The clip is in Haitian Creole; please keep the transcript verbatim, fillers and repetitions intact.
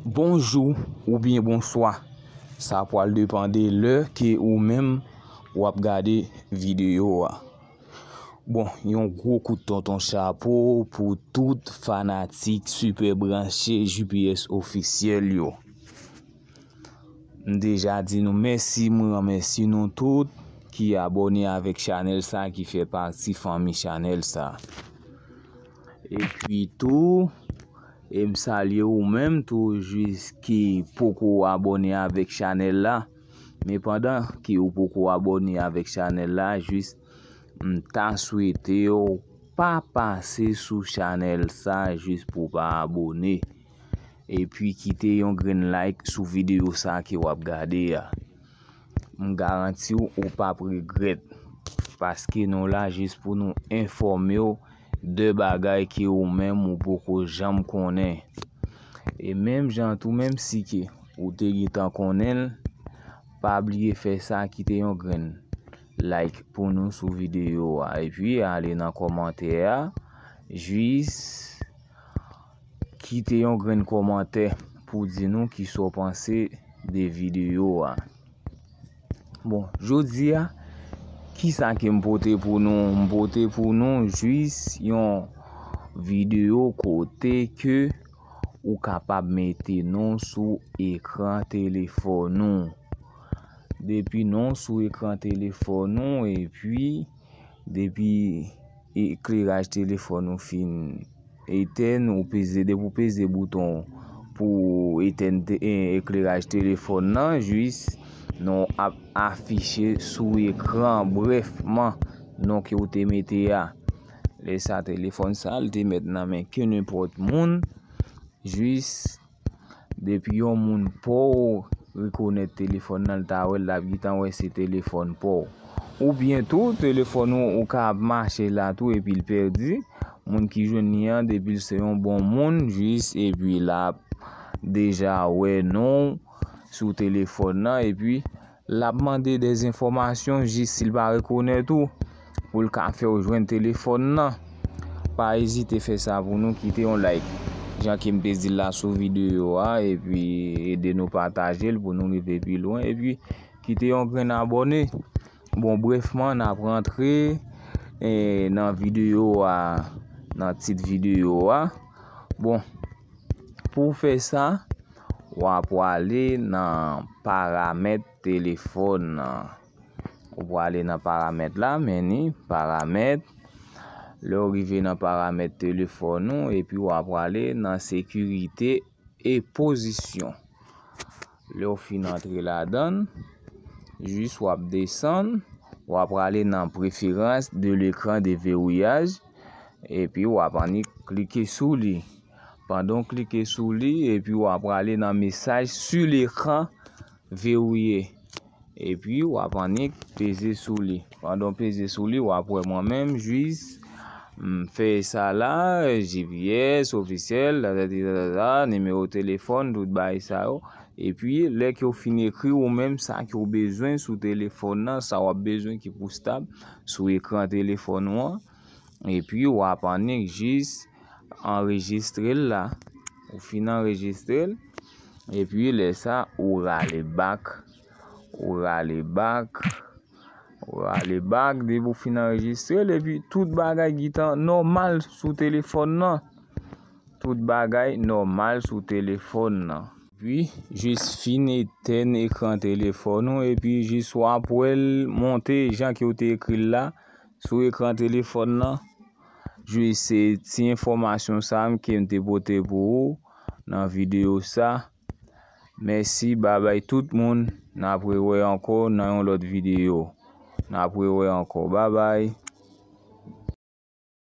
Bonjou oubyen bonswa. Sa pral depann de lè ke ou menm w ap gade videyo a. Bon, yon gwo kout tonton chapo pou tout fanatik Sipè Branche J P S ofisyèl yo. M deja di nou mèsi, mwen remèsi nou tout ki abòne avèk chanèl sa, ki fè pati fanmi chanèl sa. Epi tou, e m salye ou menm tou jis ki poko abòne avèk chanèl la. Men pandan ke ou poko abòne avèk chanèl la, jis m ta swete w pa pase sou chanèl sa jis pou w pa abòne. Epi kite yon grenn like sou videyo sa ke w ap gade a. M garanti w, ou p ap regrèt. Paske nou la jis pou nou enfòme w de bagay ke ou menm ou poko janm konnen. E menm jan tou, menm si ke ou te gentan konnen l, pa bliye fè sa, kite yon grenn like pou nou sou videyo a. Epi ale nan kòmantè a, jis kite yon grenn kòmantè pou di nou kisa w panse de videyo a. Bon, jodi a, kisa ke m pote pou nou? M pote pou nou jis yon videyo kote ke ou kapab mete non sou ekran telefòn ou. Depi non sou ekran telefòn ou, epi depi ekleraj telefòn ou fin etèn, ou peze, depi ou peze bouton pou etèn te- e- ekleraj telefòn nan, jis non ap afiche sou ekran, brèfman, non ke ou te mete a. Lè sa, telefòn sa, li te mèt nan men ke nenpòt moun, jis depi yon moun pa w rekonèt telefòn nan, l ta wè l, l ap gentan wè se telefòn pa w. Oubyen tou, telefòn ou, ou ka ap mache la tou epi l pèdi. Moun ki jwenn li an, depi l se yon bon moun, jis epi l ap deja wè non w sou telefòn nan, epi l ap mande de enfòmasyon jis si l pa rekonèt ou, pou l ka fè w jwenn telefòn nan. Pa ezite fè sa pou nou, kite yon like. Jan ke m te di l la sou videyo a, epi ede nou pataje l pou nou rive pi lwen, epi kite yon grenn abòne. Bon, brèfman, n ap rantre, eh, nan videyo a, nan tit videyo a. Bon, pou w fè sa, w ap prale nan paramèt telefòn nan. Ou prale nan paramèt la, men ni paramèt. Lè w rive nan paramèt telefòn ou, epi w ap prale nan sekirite e pozisyon. Lè w fin antre ladan l, jis w ap desann, w ap prale nan préférences de l'écran de verrouillage, epi w ap annik klike sou li. Pandan w klike sou li, epi w ap prale nan message sur l'écran verrouillé. Epi w ap annik peze sou li. Pandan w peze sou li, w ap wè mwen menm, jis, m fè sa la, J P S ofisyèl, tatati tatata, nimewo telefòn, tout bagay sa yo. Epi, lè ke w fin ekri ou menm sa ke w bezwen sou telefòn nan, sa w ap bezwen ki pou stab sou ekran telefòn ou an. Epi, w ap annik jis anrejistre l la. Ou fin anrejistre l. Epi, lè sa, ou rale back. Ou rale back. Ou rale back. Depi w fin anrejistre l, epi tout bagay gentan nòmal sou telefòn nan. Tout bagay nòmal sou telefòn nan. Epi, jis fin etèn ekran telefòn ou, epi jis w ap wè l monte jan ke w te ekri l la sou ekran telefòn nan. Jis se ti enfòmasyon sa m ke m te pote pou ou nan videyo sa. Mèsi, babay tout moun. N ap rewè ankò nan yon lòt videyo. N ap rewè ankò. Babay.